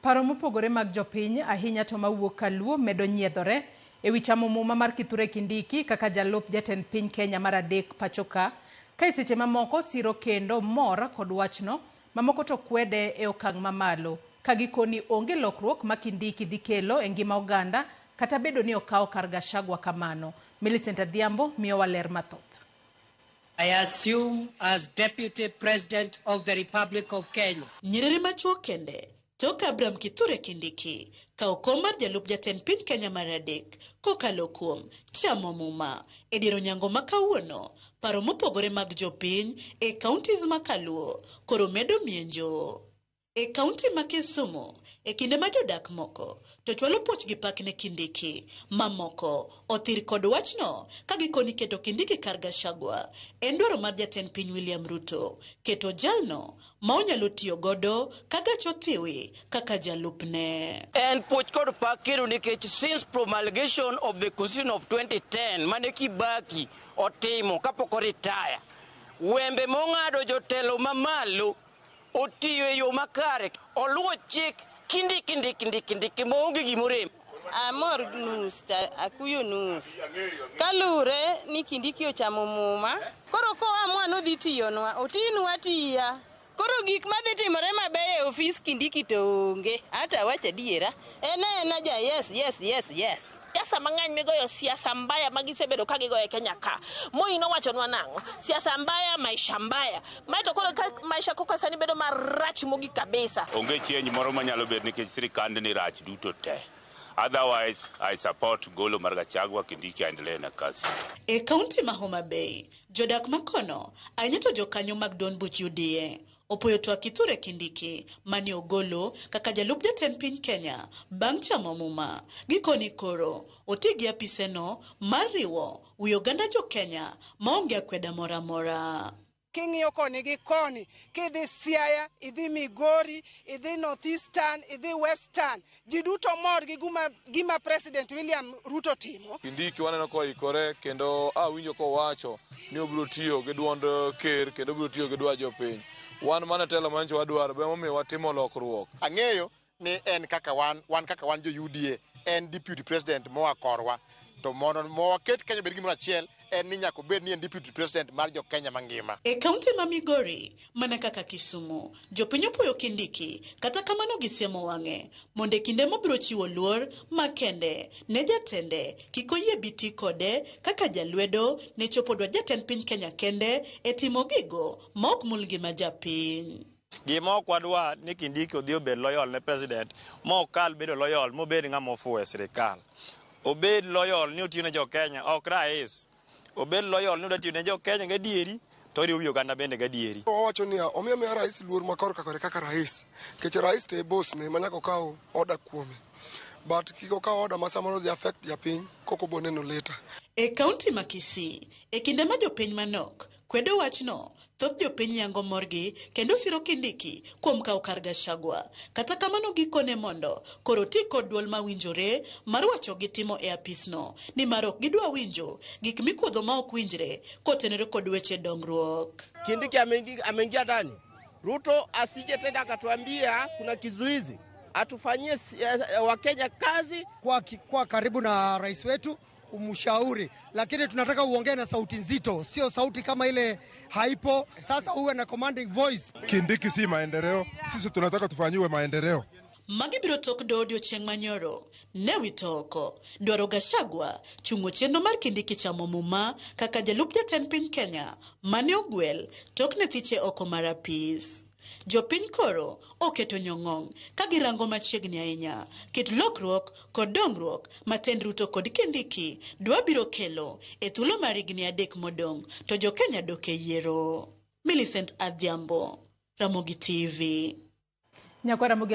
Paro mopogore mag jopiny, ahinya to mawuok kaluo, medo nyiedhore ewi chamo muma mar Kithure Kindiki kaka jalup jatend piny Kenya mar adek pachoka, ka e seche mamoko siro kendo mor kod wachno, mamoko to kwede e okang' mamalo, ka gikoni onge lokruok ma Kindiki dhi kelo e ngima oganda kata bedo ni okawo kar Gachagua kamano. Millicent Adhiambo miyowa ler mathoth. I assume as Deputy President of the Republic of Kenya. Nyiriri machuok kende tok Abraham Kithure Kindiki kawo kom mar jalup jatend piny Kenya mar adek kokalo kuom chamo muma e dier onyango ma kawuono. Paro mopogore mag jopiny e counties ma kaluo koro medo mienjo. E kaunti ma Kisumu, e kinde ma jodak moko to chwalo puoch gi pak ne Kindiki, mamoko othir kod wachno ka gikoni keto Kindiki kar Gachagua en dwaro mar jatend piny William Ruto keto jalno ma onyalo tiyo godo ka gach othiwi kaka jalupne. En puoch kod pak kendo nikech since promulgation of the constitution of 2010 mane Kibaki otimo kapok oritaya, wembe mong'ado jotelo mamalo otiyo e yo makare, oluwo chik kindiki ndiki ndiki ndiki maonge gimorem. Amor nus to akuyo nus. Kalure ni Kindiki ochamo muma, koro koamua nodhi tiyonwa, otinwa tiya. Koro gik madhi timore mabeyo e ofis Kindiki to onge. Ata awach adiera, en aena ja yes, yes, yes, yes. Siasa mang'eny migoyo, siasa mbaya ma gisebedo ka gigoyo e Kenya ka. Moi nowachonwa nang'o? Siasa mbaya, maisha mbaya. Mae to koro ka maisha koka sani bedo marach mogik kabisa. Onge change moro manyalo bet nikech sirikand ni rach duto te. Otherwise, I support golo mar Gachagua, Kindiki aendelee na kazi. E kaunti ma Homa Bay, jodak makono, ahinya to jokanyo mag duond buch UDA, opoyo twak Kithure Kindiki mane ogolo kaka jalup jatend piny Kenya bang' chamo muma. Gikoni koro oti gi apiseno mar riwo wi oganda jo Kenya maonge akweda moro amora. King'iyo koni gi koni, kidhi Siaya, idhi Migori, idhi North Eastern, idhi Western, ji duto mor gi gima President William Ruto timo. Kindiki waneno koikore kendo awinjo kowacho ni obiro tiyo gi duond ker kendo obiro tiyo gi dwach jopiny. Wan mana telo manyocha wadwaro be emomiyo watimo lokruok. Ang'eyo ni en kaka wan, wan kaka wan jo UDA, en deputy president moa korwa. To mondo waket Kenya obed gimoro achiel, en ni nyaka obed ni en deputy president mar jo Kenya mangima. E kaunti ma Migori, mana kaka Kisumu, jopiny opuoyo Kindiki, kata kamano gisiemo wang'e mondo e kinde mobiro chiwo luor makende ne jatende kik oyie bi ti kode kaka jalwedo ne chopo dwach jatend piny Kenya kende e timo gigo ma ok mul ngima japiny. Gima ok wadwa ni Kindiki odhi obed loyal ne president, ma okal bedo loyal mobed ng'ama ofuwo e sirikal. Obed loyal ni otiyo ne jo Kenya, ok rais. Obed loyal ni odwa tiyo ne jo Kenya gadieri, to oriwo wi oganda bende gadieri. Owacho niya, omiyo miya rais luor ma korka kode kaka rais. Nikech rais to e boss ne ma nyaka okaw order kuome. But kik okaw order ma samoro dhi affect japiny kok obo neno later. E kaunti ma Kisii, e kinde ma jopiny manok kwedo wachno, thoth jopiny yango morgi kendo siro Kindiki kuom kawo kar Gachagua. Kata kamano gikone mondo koro ti kod duol mawinjore mar wacho gi timo e apisno, nimar ok gidwa winjo gik mikuodho ma ok winjre kotenore kod weche dongruok. Kindiki ameingia ndani. Ruto asije tena akatuambia kuna kizuizi, atufanyie Wakenya kazi. Kwa karibu na rais wetu umshauri, lakini tunataka uongee na sauti nzito, sio sauti kama ile haipo. Sasa uwe na commanding voice. Kindiki si maendeleo, sisi tunataka tufanyiwe maendeleo. Magi biro tok do odiochieng' manyoro ne wito oko dwaro Gachagua chungo chenro mar Kindiki chamo muma kaka jalup jatend piny Kenya mane ogwel tok ne thiche oko mar apis. Jopiny koro oketo nyong'ong' ka girango machiegni ahinya kit lokruok kod dongruok ma tend Ruto kod Kindiki dwa biro kelo e thuolo mar higni 3 modong' to jo Kenya dok e yiero. Millicent Adhiambo, Ramogi TV. Nyakwara Ramogi.